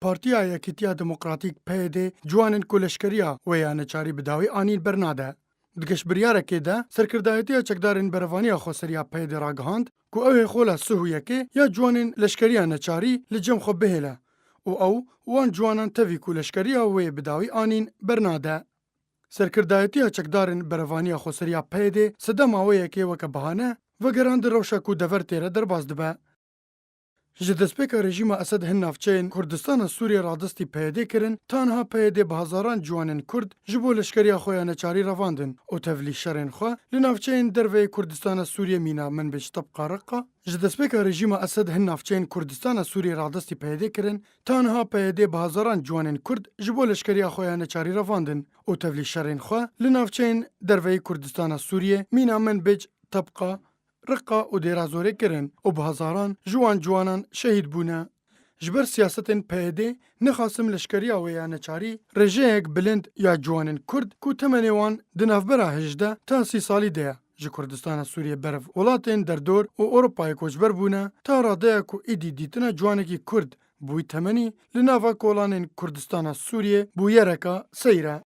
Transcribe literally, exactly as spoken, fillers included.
Partiya Yekîtiya Demokratîk, P Y D, ciwanên ku leşkeriya wê ya neçarî bi dawî anîn bernade. Di geşbiryarekê de, Serkirdayetiya Çekdarên Berevaniya Xweseriya P Y D ragihand ku ew ê xola sih û yekê ya ciwanên leşkeriya neçarî li cem xwe bihêle û ew wan ciwanan tevî ku leşkeriya wê bi dawî anîn bernade. Serkirdayetiya Çekdarên Berevaniya Xweseriya P Y D sedema wê yekê weke bahane vegerandin rewşa ku dever têre derbas dibe. Ji destpêka rejîma Esed hin navçeyên Kurdistana Sûriyê radestî P Y D kirin, ta niha P Y D bi hezaran ciwanên Kurd ji bo leşkeriya xwe ya neçarî revandin û tevlî şerên xwe li navçeyên derveyê Kurdistana Sûriyê mîna Minbic, Tebqa, Riqa. Ji destpêka rejîma Esed hin navçeyên Kurdistana Sûriyê radestî P Y D kirin, ta niha P Y D bi hezaran ciwanên Kurd ji bo leşkeriya xwe ya neçarî revandin û tevlî şerên xwe li navçeyên derveyê Kurdistana Sûriyê mîna Minbic, Tebqa, Riqa û Dêra Zorê kirin û bi hezaran ji wan ciwanan şehîd bûne. Ji ber siyasetên P Y D nexasim leşkeriya wê ya neçarî rêjeyek bilind ya ciwanên Kurd ku temenê wan di navbera hejdeh ta sî salî de ye, ji Kurdistana Sûriyê berev welatên derdor û Ewropayê koçber bûne, ta radeya ku êdî dîtina ciwanekî Kurd bi wî temenî li nava kolanên Kurdistana Sûriyê bûyereka seyr e.